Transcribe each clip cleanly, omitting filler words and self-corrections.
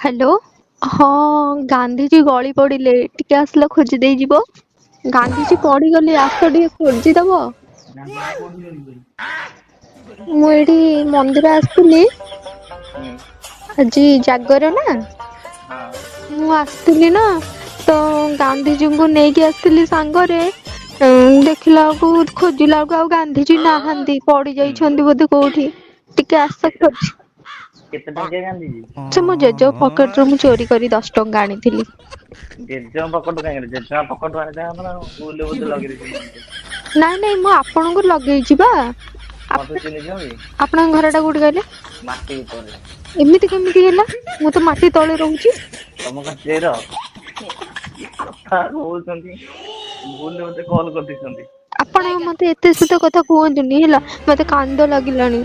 Hello. ହଁ, ଗାନ୍ଧିଜୀ ଗଳି ପଡିଲେ, ଟିକେ ଆସିଲ ଖୋଜି ଦେଇଯିବ। ଗାନ୍ଧିଜୀ ପଡିଗଲେ, ଆସ ଟିକେ ଖୋଜିଦବ। ଗାନ୍ଧିଜୀ କୋଉଠି ଗଳିପଇଲେ? ମୁଁ ଏଇଠି ମନ୍ଦିର ଆସିଥିଲି। ହୁଁ। ଆଜି ଜାଗର ନା। ହଁ। ମୁଁ ଆସିଥିଲି ନା, ତ ଗାନ୍ଧିଜୀଙ୍କୁ ନେଇକି ଆସିଥିଲି ସାଙ୍ଗରେ। ଦେଖିଲା ବେଳକୁ, ଖୋଜିଲା ବେଳକୁ ଆଉ ଗାନ୍ଧିଜୀ ନାହାନ୍ତି, ପଡି ହୁଁ ଯାଇଛନ୍ତି ବୋଧେ କୋଉଠି। ଟିକେ ଆସ କେତେ ଖୋଜି। କେତେ ଟଙ୍କିଆ ଗାନ୍ଧିଜୀ? ସେ ମୋ ଜେଜେ ପକେଟରୁ ମୁଁ ଚୋରି କରି 10 ଟଙ୍କା ଆଣିଥିଲି। ଜେଜେଙ୍କ ପକଟରୁ କାଇଁ ଆଣିଲେ? ଜେଜେଙ୍କ ପକଟରୁ ଆଣିଥାନ୍ତ ନା ଆଉ, ଭୁଲରେ ବୋଧେ ଲଗେଇ ଦେଇଛନ୍ତି ମତେ। ନାଇଁ ନାଇଁ, ମୁଁ ଆପଣଙ୍କୁ ଲଗେଇଛି ବା। ମତେ ଚିହ୍ନିଛନ୍ତି? ଆପଣଙ୍କ ଘର ଟା କୋଉଠି କହିଲେ? ମାଟି ଉପରେ। ଏମିତି କେମିତି ହେଲା? ମୁଁ ତ ମାଟି ତଳେ ରହୁଛି। ତମ କଣ ଚେର? କି କଥା କହୁଛନ୍ତି, ଭୁଲରେ ବୋଧେ କଲ କରିଦେଇଛନ୍ତି। ଆପଣ ମତେ ଏତେ ସତ କଥା କୁହନ୍ତୁନି ହେଲା, ମତେ କାନ୍ଦ ଲାଗିଲାଣି।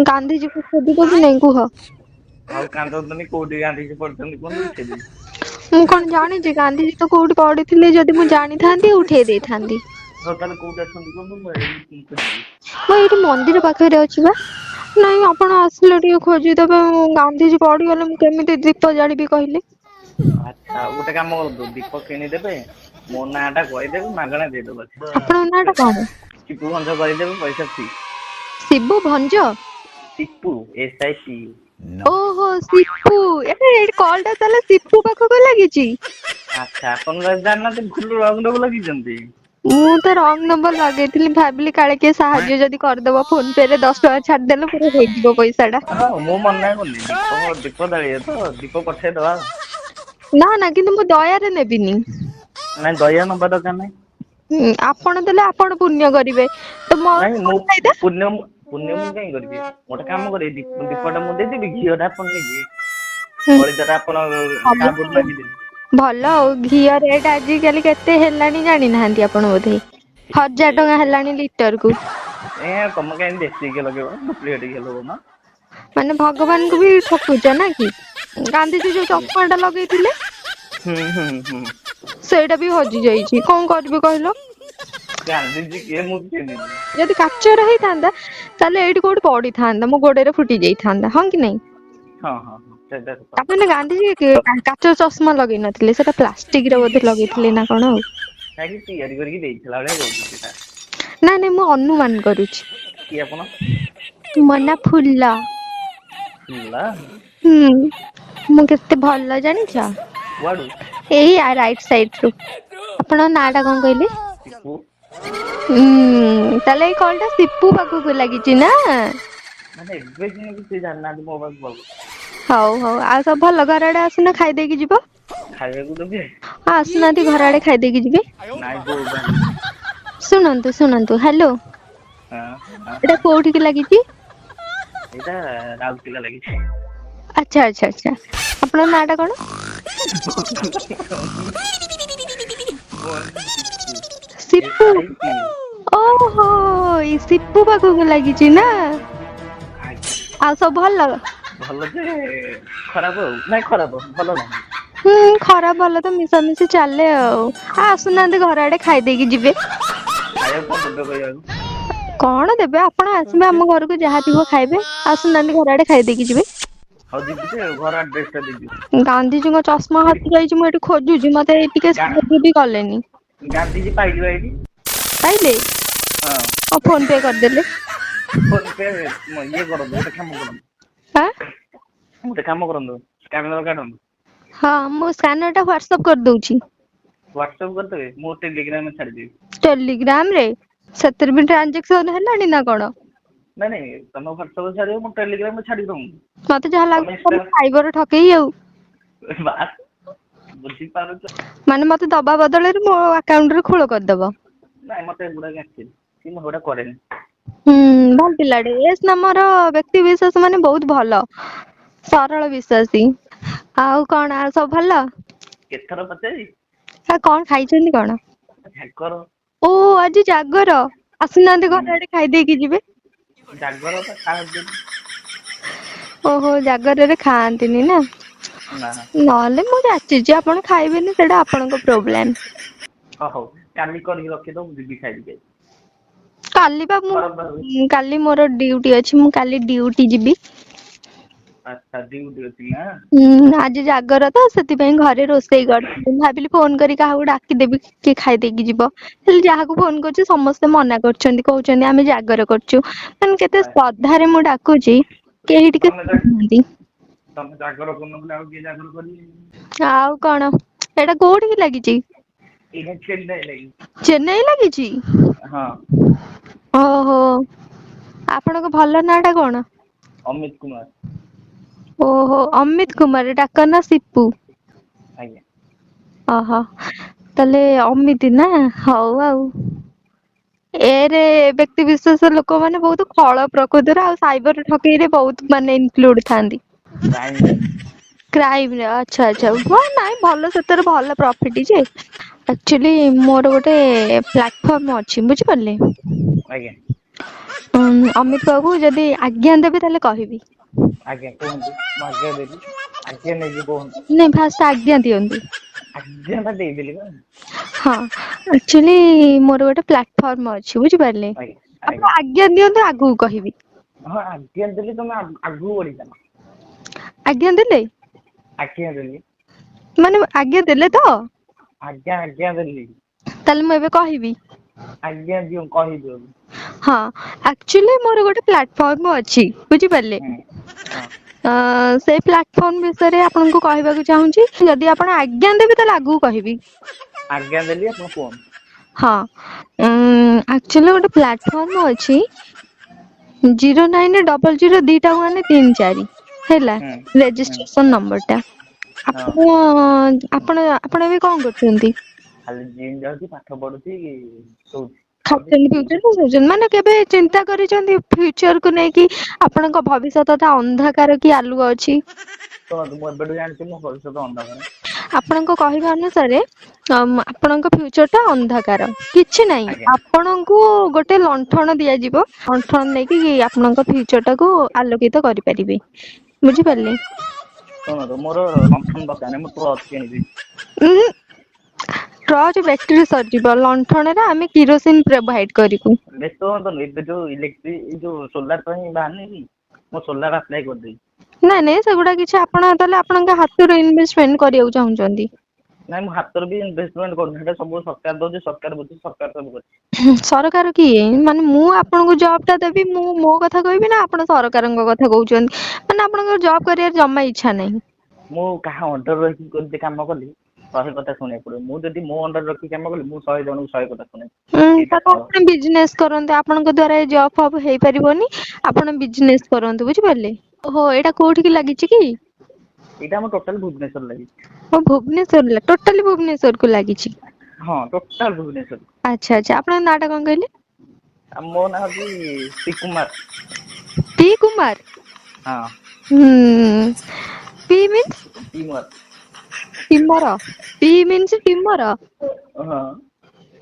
ଗାନ୍ଧିଜୀକୁ ଖୋଜିବ କି ନାଇଁ କୁହ? ଆଉ କାନ୍ଦନ୍ତୁନି, କୋଉଠି ଗାନ୍ଧିଜୀ ପଡିଛନ୍ତି କୁହନ୍ତୁ, ଉଠେଇଦେବି। ମୁଁ କଣ ଜାଣିଛି? ଗାନ୍ଧିଜୀ ତ କୋଉଠି ପଡିଥିଲେ ଯଦି ମୁଁ ଜାଣିଥାନ୍ତି ଉଠେଇ ଦେଇଥାନ୍ତି। ହଉ ତାହେଲେ କୋଉଠି ଅଛନ୍ତି କୁହନ୍ତୁ, ମୁଁ ଏଇଠି ଖୋଜିବି। ମୁଁ ଏଇଠି ମନ୍ଦିର ପାଖରେ ଅଛି ବା। ନାଇଁ, ଆପଣ ଆସିଲେ ଟିକେ ଖୋଜିଦେବେ। ଗାନ୍ଧିଜୀ ପଡିଗଲେ ମୁଁ କେମିତି ଦୀପ ଜାଳିବି କହିଲେ? ଆଚ୍ଛା, ଆଉ ଗୋଟେ କାମ କରନ୍ତୁ, ଦୀପ କିଣିଦେବେ, ମୋ ନାଁ ଟା କହିଦେବେ, ମାଗଣା ଦେଇଦବ ସେ। ଆପଣଙ୍କ ନାଁ ଟା କଣ? ଚିକୁ ଭଞ୍ଜ କହିଦେବେ, ପଇସା free. Shibu Bhanj? Sipu, S I P U. ଓହୋ, ସିପୁ। ଏ କଲ ଟା ତାହେଲେ ସିପୁ ପାଖକୁ ଲାଗିଛି? ଆଚ୍ଛା, ଆପଣ ଜାଣିନାହାନ୍ତି, ଭୁଲ ରଙ୍ଗ ନମ୍ବର ଲଗେଇଛନ୍ତି। ମୁଁ ତ ରଙ୍ଗ ନମ୍ବର ଲଗେଇଥିଲି, ଭାବିଲି କାଳେ କିଏ ସାହାଯ୍ୟ ଯଦି କରିଦବ, ଫୋନ ପେ ରେ 10 ଟଙ୍କା ଛାଡିଦେଲେ ପୁରା ହେଇଯିବ ପଇସା ଟା। ହଁ, ମୁଁ ମନା କରୁନି, ଦୀପ ଦୀପ ଦାଳିବେ ତ ଦୀପ ପଠେଇଦବା ଆଉ। ନା ନା, କିନ୍ତୁ ମୁଁ ଦୟାରେ ନେବିନି। ନାଇଁ, ଦୟା ନବା ଦରକାର ନାଇଁ। ହୁଁ, ଆପଣ ଦେଲେ ଆପଣ ପୁଣ୍ୟ କରିବେ ତ ମୋର ନାଇଁ, କଣ ମୁଁ ଫାଇଦା? ପୁଣ୍ୟ ପୁଣ୍ୟ ମୁଁ କାହିଁ କରିବି? ଗୋଟେ କାମ କରିବେ, ଦୀପ ଟା ମୁଁ ଦେଇଦେବି, ଘିଅ ଟା ଆପଣ ନେଇଯିବେ। ବଳିତାଟା ଆପଣ ଭଲ କାହାକୁ ମାଗିଦେବେ। ଭଲ ଆଉ ଘିଅ ରେଟ୍ ଆଜିକାଲି କେତେ ହେଲାଣି ଜାଣିନାହାନ୍ତି ଆପଣ ବୋଧେ? 1000 ଟଙ୍କା ହେଲାଣି ଲିଟର କୁ। ଏ ତମେ କାହିଁକି ଦେଶୀ ଘିଅ ଲଗେଇବ, ଡୁପ୍ଲିକେଟ ଘିଅ ଲଗଉନ। ମାନେ ଭଗବାନଙ୍କୁ ବି ଠକୁଛ ନା କି? ଗାନ୍ଧିଜୀ ଯୋଉ ଚଷମା ଟା ଲଗେଇଥିଲେ, ହୁଁ ହୁଁ ହୁଁ। ସେଇଟା ବି ହଜି ଯାଇଛି, କଣ କରିବି କହିଲ? ଗାନ୍ଧିଜୀ କିଏ ମୁଁ ଚିହ୍ନିନି। ଯଦି କାଚର ହେଇଥାନ୍ତା, ତାହେଲେ ଏଇଠି କୋଉଠି ପଡିଥାନ୍ତା, ମୋ ଗୋଡରେ ଫୁଟି ଯାଇଥାନ୍ତା, ହଁ କି ନାଇଁ? ହଁ ହଁ ହଁ, ସେଇଟା ସତ। ତାମାନେ ଗାନ୍ଧିଜୀ କାଚ ଚଷମା ଲଗେଇ ନଥିଲେ, ସେଟା ପ୍ଲାଷ୍ଟିକ ର ବୋଧେ ଲଗେଇଥିଲେ ନା କଣ ଆଉ। କାହିଁକି ତିଆରି କରିକି ଦେଇଥିଲା ଭଳିଆ କହୁଛି ସେଇଟା। ନାଇଁ ନାଇଁ, ମୁଁ ଅନୁମାନ କରୁଛି। କିଏ ଆପଣ? ମୋ ନା ଫୁଲ। ଫୁଲ? ହୁଁ, ମୁଁ କେତେ ଭଲ ଜାଣିଛ? କୁଆଡୁ? ଏଇ ରାଇଟ ସାଇଡ ରୁ। ଆପଣଙ୍କ ନାଁ ଟା କଣ କହିଲେ? ସିପୁ। ହୁଁ, ତାହେଲେ ଏଇ କଲ ଟା ସିପୁ ପାଖକୁ ଲାଗିଛି ନା? ମାନେ ଏବେ ଯାଏଁ ବି ସେ ଜାଣିନାହାନ୍ତି ମୋ ପାଖକୁ କଲ୍ ହଉ ହଉ, ଆଉ ସବୁ ଭଲ? ଘର ଆଡେ ଆସୁନ, ଖାଇଦେଇକି ଯିବ। ଖାଇବାକୁ ଦେବେ? ହଁ, ଆସୁନାହାନ୍ତି, ଘର ଆଡେ ଖାଇଦେଇକି ଯିବେ। ନାଇଁ, ବୋଉ ବାହାରିଲେଣି। ଶୁଣନ୍ତୁ ଶୁଣନ୍ତୁ, ହ୍ୟାଲୋ। ହଁ ହଁ ଏଇଟା ହଁ। କୋଉଠିକି ଲାଗିଛି? ଏଇଟା ରାଉଲକେଲା ଲାଗିଛି। ଆଚ୍ଛା ଆଚ୍ଛା ଆଚ୍ଛା, ଆପଣଙ୍କ ନାଁ ଟା କଣ? ମୋ ନାଁ Sipu. Sipu. S I P U. ଓହୋ, ଏଇ ସିପୁ ପାଖକୁ ଲାଗିଛି ନା? ଆଜ୍ଞା। ଆଉ ସବୁ ଭଲ? ଭଲ ଯେ ଖରାପ ଆଉ ନାଇଁ, ଖରାପ ଭଲ ନାହିଁ। ହୁଁ, ଖରାପ ଭଲ ତ ମିଶାମିଶି ଚାଲେ ଆଉ। ଆସୁନାହାନ୍ତି, ଘର ଆଡେ ଖାଇଦେଇକି ଯିବେ। ଖାଇବାକୁ କଣ ଦେବେ କହିବାକୁ? କଣ ଦେବେ? ଆପଣ ଆସିବେ ଆମ ଘରକୁ, ଯାହା ଥିବ ଖାଇବେ। ଆସୁନାହାନ୍ତି, ଘର ଆଡେ ଖାଇଦେଇକି ଯିବେ। ହଉ ଯିବି ଯେ, ଘର ଆଡ୍ରେସ ଟା ଦେଇଦିଅ। ଗାନ୍ଧିଜୀଙ୍କ ଚଷମା ହଜି ଯାଇଛି, ମୁଁ ଏଠି ଖୋଜୁଛି, ମତେ ଟିକେ ଗା ସାହାଯ୍ୟ ବି କଲେନି। ଗାନ୍ଧିଜୀ ପାଇଲି ବା ଏଇଠି। ପାଇଲେ? ହଁ। ଆଉ ଫୋନ ପେ କରିଦେଲେ। ଫୋନ ପେ ଇଏ କରନ୍ତୁ, ଗୋଟେ କାମ କରନ୍ତୁ। ଆଁ ଗୋଟେ କାମ କରନ୍ତୁ, ସ୍କାନର କାଢନ୍ତୁ। ହଁ, ମୁଁ ସ୍କାନର ଟା ହ୍ୱାଟସଆପ୍ କରିଦଉଛି। ହ୍ୱାଟସଆପ୍ କରିଦେବେ, ମୁଁ ଟେଲିଗ୍ରାମରେ ଛାଡିଦେବି। ଟେଲିଗ୍ରାମ ରେ? ସେଥିରେ ବି ଟ୍ରାଞ୍ଜାକ୍ସନ ହେଲାଣି ନା କଣ? ନାଇଁ ନାଇଁ, ତମେ ହ୍ୱାଟସଆପରେ ଛାଡିବ, ମୁଁ ଟେଲିଗ୍ରାମରେ ଛାଡିବି ତମକୁ। ମତେ ଯାହା ତମେ ଲାଗୁଛି ଇନଷ୍ଟା ତମେ ସାଇବର ଠକେଇ ଆଉ। ବାସ୍, ବୁଝିପାରୁଛ। ମାନେ ମତେ ଦବା ବଦଳରେ ମୋ ଆକାଉଣ୍ଟ ରେ ଖୋଳ କରିଦବ। ନାଇଁ, ମତେ ଏଗୁଡାକ ଆସିନି କି ମୁଁ ଏଗୁଡା କରେନି। ହୁଁ, ଭଲ ପିଲାଟେ ଏସ୍ ନାମର ବ୍ୟକ୍ତି ବିଶେଷ, ମାନେ ବହୁତ ଭଲ, ସରଳ ବିଶ୍ୱାସୀ। ଆଉ କଣ, ଆଉ ସବୁ ଭଲ? କେତେଥର ପଚାରିବି? ଆଉ କଣ ଖାଇଛନ୍ତି କଣ? ଝାଗର। ଓ, ଆଜି ଜାଗର, ଆସୁନାହାନ୍ତି ହୁଁ ଘର ଆଡେ ଖାଇଦେଇକି ଯିବେ। ଜାଗର ତ ଖାଆନ୍ତିନି। ଓହୋ, ଜାଗରରେ ଖାଆନ୍ତିନି ନା? ନା। ନହେଲେ ମୁଁ ଯାଚିଛି, ଆପଣ ଖାଇବେନି ସେଇଟା ଆପଣଙ୍କ ପ୍ରୋବ୍ଲେମ। ହଁ ହଉ, କାଲି କରିକି ରଖିଦବ, ମୁଁ ଯିବି ଖାଇଦେଇକି। କାଲି ବା ଖରାପ ଭାବିବେନି। ମୁଁ କାଲି ମୋର ଡ୍ୟୁଟି ଅଛି, ମୁଁ କାଲି ଡ୍ୟୁଟି ଯିବି। ଆଚ୍ଛା ଡ୍ୟୁଟି ଅଛି ନା? ହୁଁ ଆଜି ଜାଗର ତ ସେଥିପାଇଁ ଘରେ ରୋଷେଇ କରିଥିଲି ଭାବିଲି ଫୋନ କରି କାହାକୁ ଡାକିଦେବି କିଏ ଖାଇଦେଇକି ଯିବ। ହେଲେ ଯାହାକୁ ଫୋନ କରୁଛି ସମସ୍ତେ ମନା କରୁଛନ୍ତି କହୁଛନ୍ତି ଆମେ ଜାଗର କରୁଛୁ। ମାନେ କେତେ ଶ୍ରଦ୍ଧାରେ ମୁଁ ଡାକୁଛି କେହି ଟିକେ ତମେ ଶୁଣୁନାହାନ୍ତି। ତମେ ଜାଗର କରୁନ ବୋଲି ଆଉ କିଏ ଜାଗର କରିବେ? ଆଉ କଣ ଏଇଟା କୋଉଠିକି ଲାଗିଛି? ଏଇଟା ଚେନ୍ନାଇ ଲାଗିଛି। ଚେନ୍ନାଇ ଲାଗିଛି? ହଁ। ଓହୋ ଆପଣଙ୍କ ଭଲ ନାଁ ଟା କଣ? ଅମିତ କୁମାର। ଓହୋ ଅମିତ କୁମାର ଡାକ ନା ସିପୁ? ଆଜ୍ଞା। ଓହୋ ତାହେଲେ ଅମିତି ନା ହଉ ଆଉ। ଏରେ ବ୍ୟକ୍ତି ବିଶେଷ ଲୋକମାନେ ବହୁତ ଖଳ ପ୍ରକୃତିର ଆଉ ସାଇବର ଠକେଇରେ ବହୁତ ମାନେ ଇନକ୍ଲୁଡ ଥାନ୍ତି। କ୍ରାଇମ୍ ରେ। କ୍ରାଇମରେ ଆଚ୍ଛା ଆଚ୍ଛା ହଁ ନାଇଁ ଭଲ ସେଥିରେ ଭଲ ପ୍ରଫିଟ ଯେ। ଆକ୍ଚୁଆଲି ମୋର ଗୋଟେ ପ୍ଲାଟଫର୍ମ ଅଛି ବୁଝିପାରିଲେ? ଆଜ୍ଞା। ଅମିତ ବାବୁ ଯଦି ଆଜ୍ଞା ଦେବେ ତାହେଲେ କହିବି। ଆଜ୍ଞା କୁହନ୍ତୁ ମୁଁ ଆଜ୍ଞା ଦେବି ଆଜ୍ଞା ନେଇକି କୁହନ୍ତୁ। ନାଇଁ ଫାଷ୍ଟ ଆଜ୍ଞା ଦିଅନ୍ତୁ। ଆଜ୍ଞା ବା ଦେଇଦେଲି ବା। ହଁ ଆକ୍ଚୁଆଲି ମୋର ଗୋଟେ ପ୍ଲାଟଫର୍ମ ଅଛି ବୁଝିପାରିଲେ? ଆଜ୍ଞା ଆପଣ ଆଜ୍ଞା। ଆଜ୍ଞା ଦିଅନ୍ତୁ ଆଗକୁ କହିବି। ହଁ ଆଜ୍ଞା ଦେଲି ତମେ ଆଗକୁ ବଢି ଚାଲ। ଆଜ୍ଞା ଦେଲେ? ଆଜ୍ଞା ଦେଲି। ମାନେ ଆଜ୍ଞା ଦେଲେ ତ? ଆଜ୍ଞା ଆଜ୍ଞା ଦେଲି। ତାହେଲେ ମୁଁ ଏବେ କହିବି? ଆଜ୍ଞା ଦିଅ କହିଦିଅ। ହଁ ଆକ୍ଚୁଆଲି ମୋର ଗୋଟେ ପ୍ଲାଟଫର୍ମ ଅଛି ବୁଝିପାରିଲେ? ହୁଁ ହଁ। ଅ ସେଇ ପ୍ଲାଟଫର୍ମ ବିଷୟରେ ଆପଣଙ୍କୁ କହିବାକୁ ଚାହୁଁଛି ଯଦି ଆପଣ ଆଜ୍ଞା ଦେବେ ତାହେଲେ ଆଗକୁ କହିବି। ଆଜ୍ଞା ଦେଲି ଆପଣ କୁହନ୍ତୁ। ହଁ ଆକ୍ଚୁଆଲି ଗୋଟେ ପ୍ଲାଟଫର୍ମ ଅଛି 0900 ଦିଟା 1 3 4 ହେଲା ହୁଁ ହୁଁ ରେଜିଷ୍ଟ୍ରେସନ ନମ୍ବର ଟା। ହଁ ଆପଣ ଆପଣ ଆପଣ ଏବେ କଣ କରୁଛନ୍ତି? ଖାଲି ଜିମ୍ ଯାଉଛି ପାଠ ପଢୁଛି ଶୋଉଛି। ଖାଉଛି ଖାଉଛନ୍ତି ପିଉଛି ପିଉଛନ୍ତି ଶୋଉଛନ୍ତି ମାନେ କେବେ ଚିନ୍ତା କରିଛନ୍ତି ଫ୍ୟୁଚର କୁ ନେଇକି ଆପଣଙ୍କ ଭବିଷ୍ୟତ ଟା ଅନ୍ଧକାର କି ଆଲୁଅ ଅଛି? ଶୁଣନ୍ତୁ ମୁଁ ଏବେଠୁ ଜାଣିଛି ମୋ ଭବିଷ୍ୟତ ଅନ୍ଧକାର। ଆପଣଙ୍କ କହିବା ଅନୁସାରେ ଆପଣଙ୍କ ଫ୍ୟୁଚର ଟା ଅନ୍ଧକାର କିଛି ନାହିଁ ଆଜ୍ଞା ଆପଣଙ୍କୁ ଗୋଟେ ଲଣ୍ଠନ ଦିଆଯିବ ଲଣ୍ଠନ ନେଇକି ଆପଣଙ୍କ ଫ୍ୟୁଚର ଟାକୁ ଆଲୋକିତ କରିପାରିବେ ବୁଝିପାରିଲେ? ଶୁଣନ୍ତୁ ମୋର ଲଣ୍ଠନ ଦରକାର ନାହିଁ ମୁଁ ଟ୍ରଚ କିଣିବି। ଉଁ ଟର୍ଚ ବ୍ୟାଟେରୀ ସରିଯିବ ଲଣ୍ଠନରେ ଆମେ କିରୋସିନ ପ୍ରୋଭାଇଡ କରିବୁ। ବ୍ୟସ୍ତ ହୁଅନ୍ତୁନି ଏବେ ଯୋଉ ଇଲେକ୍ଟ୍ରି ଏଇ ଯୋଉ ସୋଲାର ପାଇଁ ବାହାରିନି କି ମୁଁ ସୋଲାର ଆପ୍ଲାଏ କରିଦେଇଛି। ନାଇଁ ନାଇଁ ସେଗୁଡା କିଛି ଆପଣ ତାହେଲେ ଆପଣଙ୍କ ହାତରୁ ଇନଭେଷ୍ଟମେଣ୍ଟ କରିବାକୁ ଚାହୁଁଛନ୍ତି। ନାଇଁ ମୁଁ ହାତରୁ ବି ଇନଭେଷ୍ଟମେଣ୍ଟ କରୁନି ସେଇଟା ସବୁ ସରକାର ଦଉଛି ସରକାର ବୁଝୁଛି ସରକାର ସବୁ କରୁଛି। ସରକାର କିଏ ମାନେ ମୁଁ ଆପଣଙ୍କୁ ଜବ ଟା ଦେବି ମୁଁ ମୋ କଥା କହିବି ନା ଆପଣ ସରକାରଙ୍କ କଥା କହୁଛନ୍ତି ମାନେ ଆପଣଙ୍କର ଜବ୍ କରିବାର ଜମା ଇଚ୍ଛା ନାହିଁ। ମୁଁ କାହା ଅଣ୍ଡର ରହିକି କେମିତି କାମ କଲି ଶହେ କଥା ଶୁଣିବାକୁ ପଡିବ ମୁଁ ଯଦି ମୋ ଅଣ୍ଡରରେ ରଖିକି କାମ କଲି ମୁଁ ଶହେ ଜଣଙ୍କୁ ଶହେ କଥା ଶୁଣେଇବି। ଉଁ ଏଇଟା ତାହେଲେ ଆପଣ ବିଜନେସ କରନ୍ତୁ ଆପଣଙ୍କ ଦ୍ଵାରା ଏ ଜବ୍ ଫବ୍ ହେଇପାରିବନି ଆପଣ ବିଜନେସ କରନ୍ତୁ ବୁଝିପାରିଲେ? ଓହୋ ଏଇଟା କୋଉଠିକି ଲାଗିଛି କି? ଏଇଟା ଆମ ଟୋଟାଲ ଭୁବନେଶ୍ୱର ଲାଗିଛି। ହଁ ଭୁବନେଶ୍ୱର ଟୋଟାଲି ଭୁବନେଶ୍ୱର କୁ ଲାଗିଛି। ହଁ ଟୋଟାଲ ଭୁବନେଶ୍ୱର। ଆଚ୍ଛା ଆଚ୍ଛା ଆପଣଙ୍କ ନାଁଟା କଣ କହିଲେ? ଆଉ ମୋ ନାଁ ହଉଛି ପି କୁମାର। ପି କୁମାର। ହଁ। ହୁଁ ପି ମିନ୍ସ ଟିମର। ଟିମର ପି ମିନ୍ସ ଟିମର। ହଁ।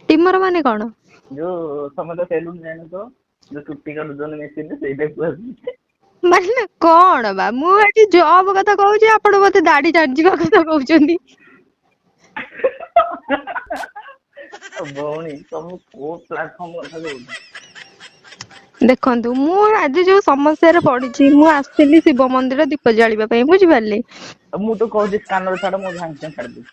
ଟିମର ମାନେ କଣ? ଯୋଉ ତମେ ତ ସେଲୁନ ଜାଣିଥିବ ଯୋଉ ଚୁଟି କାଟୁଛନ୍ତି ମେସିନରେ ସେଇଟା କୁହାଯାଉଛି। ମାନେ କଣ ବା ମୁଁ ଏଠି ଜବ କଥା କହୁଛି ଆପଣ ମତେ ଦାଢି ଚାଞ୍ଚିବା କଥା କହୁଛନ୍ତି। ଆଉ ଭଉଣୀ ତମେ କୋଉ ପ୍ଲାଟଫର୍ମ କଥା କହୁଛ? ଦେଖନ୍ତୁ ମୁଁ ଆଜି ଯୋଉ ସମସ୍ୟାରେ ପଡିଛି ମୁଁ ଆସିଥିଲି ଶିବ ମନ୍ଦିର ଦୀପ ଜାଳିବା ପାଇଁ ବୁଝିପାରିଲେ? ଆଉ ମୁଁ ତ କହୁଛି ସ୍କାନର ଛାଡ ମୁଁ ସାଙ୍ଗେ ସାଙ୍ଗେ ଛାଡିଦେବି।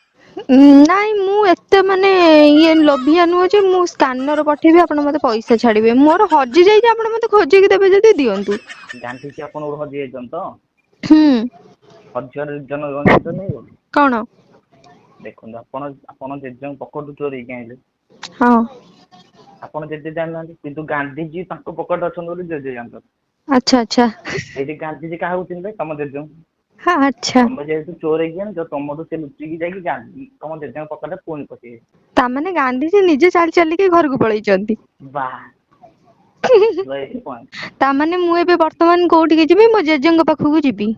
ନାଇଁ ମୁଁ ଏତେ ମାନେ ଇଏ ଲୋଭିଆ ନୁହଁ ଯେ ମୁଁ ସ୍କାନର ପଠେଇବି ଆପଣ ମତେ ପଇସା ଛାଡିବେ ମୋର ହଜି ଯାଇଛି ଆପଣ ମତେ ଖୋଜିକି ଦେବେ ଯଦି ଦିଅନ୍ତୁ। ଗାନ୍ଧିଜୀ ଆପଣଙ୍କର ହଜି ଯାଇଛନ୍ତି ତ? ହୁଁ। ହଜିବାର ରିଜନ କଣ ଜାଣିଛନ୍ତି? କଣ? ଦେଖନ୍ତୁ ଆପଣ ଆପଣ ଜେଜେଙ୍କ ପକଟରୁ ଚୋରେଇକି ଆଣିଲେ। ହଁ। ଆପଣ ଜେଜେ ଜାଣିନାହାନ୍ତି କିନ୍ତୁ ଗାନ୍ଧିଜୀ ତାଙ୍କ ପକେଟରେ ଅଛନ୍ତି ବୋଲି ଜେଜେ ଜାଣିଛନ୍ତି। ଆଚ୍ଛା ଆଚ୍ଛା। ଏଇଠି ଗାନ୍ଧିଜୀ କାହାକୁ ଚିହ୍ନିଲେ ତମ ଜେଜେଙ୍କୁ। ହଁ ଆଚ୍ଛା। ତମେ ଯେହେତୁ ଚୋରେଇକି ଆଣିଛ ତମଠୁ ସେ ଲୁଚିକି ଯାଇକି ଗାନ୍ଧୀ ତମ ଜେଜେଙ୍କ ପକେଟରେ ପୁଣି ପଶିବେ। ତାମାନେ ଗାନ୍ଧିଜୀ ନିଜେ ଚାଲି ଚାଲିକି ଘରକୁ ପଳେଇଛନ୍ତି। ବାସ୍ ପଏଣ୍ଟ। ତାମାନେ ମୁଁ ଏବେ ବର୍ତ୍ତମାନ କୋଉଠିକି ଯିବି ମୋ ଜେଜେଙ୍କ ପାଖକୁ ଯିବି।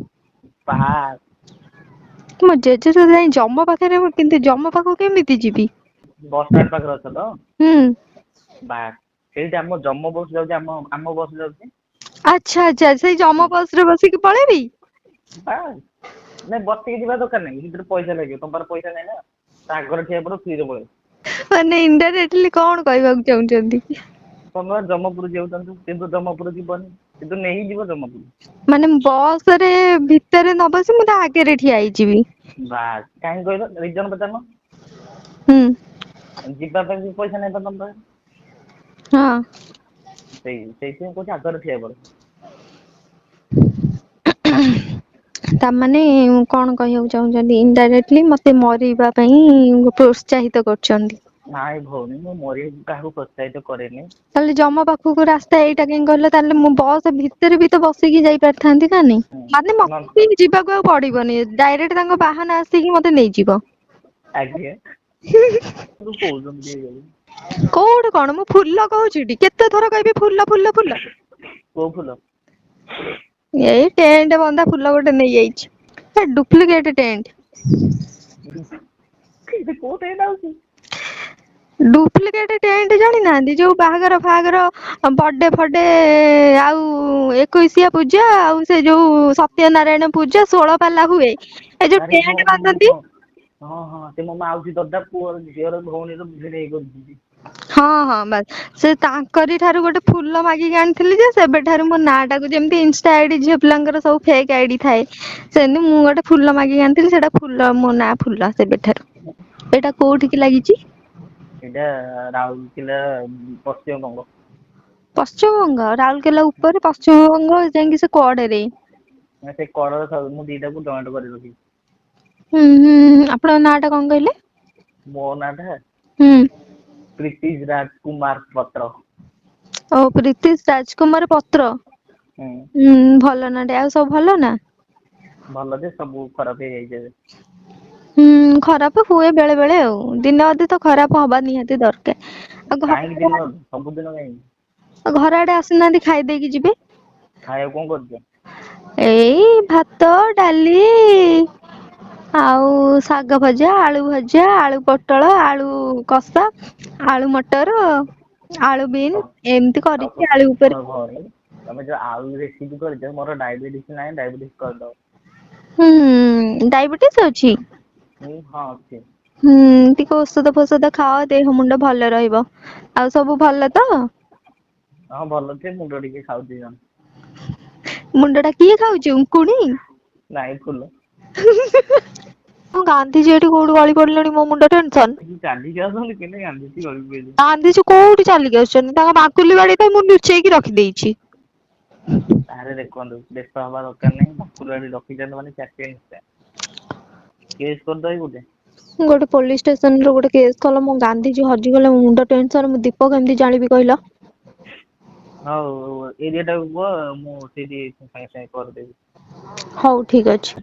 ବାସ୍। ମୋ ଜେଜେ ତ ଯାଇ ଯମ ପାଖରେ କିନ୍ତୁ ଯମ ପାଖକୁ କେମିତି ଯିବି? ବସ୍ ଷ୍ଟାଣ୍ଡ ପାଖରେ ଅଛ ତ? ହୁଁ। ବାସ୍ ସେଇଠି ଆମ ଯମ ବସ୍ ଯାଉଛି ଆମ ଆମ ବସ୍ ଯାଉଛି। ଆଚ୍ଛା ଆଚ୍ଛା ସେଇ ଯମ ବସ ରେ ବସିକି ପଳେଇବି? ବାସ୍ ନାଇଁ ବସିକି ଯିବା ଦରକାର ନାହିଁ ସେଥିରେ ପଇସା ଲାଗିବ ତମ ପାଖରେ ପଇସା ନାଇଁ ନା। ତା ଆଗରେ ଠିଆ ପଡ ଫ୍ରିରେ ପଳେଇବ। ମାନେ ଇନଡାଇରେକ୍ଟଲି କଣ କହିବାକୁ ଚାହୁଁଛନ୍ତି? ତମେ ବା ଯମପୁର ଯିବାକୁ ଚାହୁଁଛ କିନ୍ତୁ ଯମପୁର ଯିବନି। କିନ୍ତୁ ନେଇଯିବ ତମକୁ। ମାନେ ବସ ରେ ଭିତରେ ନ ବସି ମୁଁ ତା ଆଗରେ ଠିଆ ହେଇଯିବି। ବାସ୍, କାହିଁକି କହିଲ? ରିଜନ ପଚାରୁନ। ହୁଁ। ଯିବା ପାଇଁ ବି ପଇସା ନାହିଁ ତମ ପାଖରେ। ହଁ। ସେଇଥିପାଇଁ କହୁଛି ଆଗରେ ଠିଆ ପଡ। ତାମାନେ କଣ କହିବାକୁ ଚାହୁଁଛନ୍ତି, ଇନଡାଇରେକ୍ଟଲି ମତେ ମରିବା ପାଇଁ ପ୍ରୋତ୍ସାହିତ କରୁଛନ୍ତି। ନାଇଁ ଭଉଣୀ, ମୁଁ ମରିବାକୁ କାହାକୁ ପ୍ରୋତ୍ସାହିତ କରେନି। ତାହେଲେ ଯମ ପାଖକୁ ରାସ୍ତା ଏଇଟା କାହିଁ କହିଲ? ତାହେଲେ ମୁଁ ବସ୍ ଭିତରେ ବି ତ ବସିକି ଯାଇପାରିଥାନ୍ତି ନା ନାଇଁ? ମାନେ ମତେ ବି ଯିବାକୁ ଆଉ ପଡିବନି, ଡାଇରେକ୍ଟ ତାଙ୍କ ବାହାନ ଆସିକି ମତେ ନେଇଯିବ। ଆଜ୍ଞା, କହୁଛନ୍ତି କୋଉଠୁ କଣ? ମୁଁ ଫୁଲ କହୁଛି ଟି, କେତେ ଥର କହିବି ଫୁଲ ଫୁଲ ଫୁଲ। କୋଉ ଫୁଲ? ଏଇ ଟେଣ୍ଟ ବନ୍ଧା ଫୁଲ ଗୋଟେ ନେଇଯାଇଛି, ଡୁପ୍ଲିକେଟ ଟେଣ୍ଟ। କୋଉ ଟେଣ୍ଟ ଆଉଛି? ଡୁପ୍ଲିକେଟ ଟେଣ୍ଟ ଜାଣିନାହାନ୍ତି? ଯୋଉ ବାହାଘର ଫାହାଘର, ବର୍ଥଡେ ଫଡେ ଆଉ ଏକୋଇଶିଆ ପୂଜା ଆଉ ସେ ଯୋଉ ସତ୍ୟ ନାରାୟଣ ପୂଜା, ଷୋଳ ପାଲା ହୁଏ, ଏ ଯୋଉ ଆରେ ହଁ ଟେଣ୍ଟ ହଁ ବାନ୍ଧନ୍ତି। ହଁ ହଁ ହଁ, ସେ ମୋ ମାଉସୀ ଦଦା ପୁଅର ଝିଅର ଭଉଣୀର ଭିଣେଇ କରୁଛନ୍ତି। ହଁ ହଁ, ବାସ୍ ସେ ତାଙ୍କରି ଠାରୁ ଗୋଟେ ଫୁଲ ମାଗିକି ଆଣିଥିଲି ଯେ ସେବେଠାରୁ ମୋ ନାଁ ଟାକୁ, ଯେମିତି ଇନଷ୍ଟା ଆଇଡି ଝିଅ ପିଲାଙ୍କର ସବୁ ଫେକ୍ ଆଇଡି ଥାଏ, ସେମିତି ମୁଁ ଗୋଟେ ଫୁଲ ମାଗିକି ଆଣିଥିଲି, ସେଇଟା ଫୁଲ, ମୋ ନାଁ ଫୁଲ ସେବେଠାରୁ। ଏଇଟା କୋଉଠିକି ଲାଗିଛି? ଏଇଟା ରାଉରକେଲା, ପଶ୍ଚିମବଙ୍ଗ। ପଶ୍ଚିମବଙ୍ଗ ରାଉରକେଲା ଉପରେ ପଶ୍ଚିମବଙ୍ଗ ଯାଇକି ସେ କଡରେ। ନା, ସେ କଡରେ ଥାଉ, ମୁଁ ଦିଟାକୁ ଜଏଣ୍ଟ କରି ରଖିଛି। ହୁଁ ହୁଁ, ଆପଣଙ୍କ ନାଁ ଟା କଣ କହିଲେ? ମୋ ନାଁଟା ହୁଁ। ପ୍ରୀତିଶ ରାଜ କୁମାର ପତ୍ର। ଓ, ପ୍ରୀତିଶ ରାଜକୁମାର ପତ୍ର। ହୁଁ। ହୁଁ, ଭଲ ନାଁ ଟେ। ଆଉ ସବୁ ଭଲ ନା? ଭଲ ଯେ, ସବୁ ଖରାପ ହେଇଯାଇଛି ଏବେ। ହୁଁ, ଖରାପ ହୁଏ ବେଳେ ବେଳେ, ଆଉ ଦିନ ଅଧେ ତ ଖରାପ ହବା ନିହାତି ଦରକାର। ଆଉ ଘର କାହିଁକି ଦିନ ସବୁଦିନ କାହିଁକି? ଘର ଆଡେ ଆସୁନାହାନ୍ତି, ଖାଇ ଦେଇକି ଯିବେ। ଖାଇବାକୁ କଣ କରୁଛ? ଏଇ ଭାତ, ଡାଲି ଆଉ ଶାଗ ଭଜା, ଆଳୁ ଭଜା, ଆଳୁ ପୋଟଳ, ଆଳୁ କଷା, ଆଳୁ ମଟର, ଆଳୁ ବିନ୍ ଏମିତି କରିଛି, ଆଳୁ ଉପରେ। ଶୁଣ ଭଉଣୀ, ତମେ ଯୋଉ ଆଳୁ ରେସିପି କରିଛ, ମୋର ଡାଇବେଟିସ ନାହିଁ, ଡାଇବେଟିସ କରିଦବ। ହୁଁ, ଡାଇବେଟିସ୍ ଅଛି? ହୁଁ, ହଁ ଅଛି। ହୁଁ, ଟିକେ ଔଷଧ ଫୋଷଧ ଖାଅ, ଦେହ ମୁଣ୍ଡ ଭଲ ରହିବ। ଆଉ ସବୁ ଭଲ ତ? ହଁ, ଭଲ ଅଛି, ମୁଣ୍ଡ ଟିକେ ଖାଉଛି ଜଣେ। ମୁଣ୍ଡ ଟା କିଏ ଖାଉଛି, ଉଙ୍କୁଣି? ନାଇଁ, ଫୁଲ। ମୁଁ ଗାନ୍ଧିଜୀ ଏଠି କୋଉଠି ଗଳି ପଡିଲେଣି, ମୋ ମୁଣ୍ଡ ଟେନସନ। ଚାଲିକି ଆସନ୍ତି କେମିତି? ଗାନ୍ଧିଜୀ ଗଳି ପଇଲେ। ଗାନ୍ଧିଜୀ କୋଉଠି ଚାଲିକି ଆସୁଛନ୍ତି? ତାଙ୍କ ବାଙ୍କୁଲି ବାଡି ତ ମୁଁ ଲୁଚେଇକି ରଖିଦେଇଛି। ତାହେଲେ ଦେଖନ୍ତୁ, ବ୍ୟସ୍ତ ହବା ଦରକାର ନାହିଁ। ବାଙ୍କୁଲି ରଖିଛନ୍ତି ମାନେ ଚାଟିଙ୍ଗ କେସ୍ କରିଦବା ଗୋଟେ। ଗୋଟେ ପୋଲିସ ଷ୍ଟେସନ ରୁ ଗୋଟେ କେସ୍ କଲ। ମୋ ଗାନ୍ଧିଜୀ ହଜିଗଲେ ମୋ ମୁଣ୍ଡ ଟେନସନ, ମୁଁ ଦୀପ କେମିତି ଜାଳିବି କହିଲ? ହଉ, ଏରିଆ ଟାକୁ କୁହ, ମୁଁ ସେଇଠି ସାଙ୍ଗେ ସାଙ୍ଗେ କରିଦେବି। ହଉ, ଠିକ ଅଛି।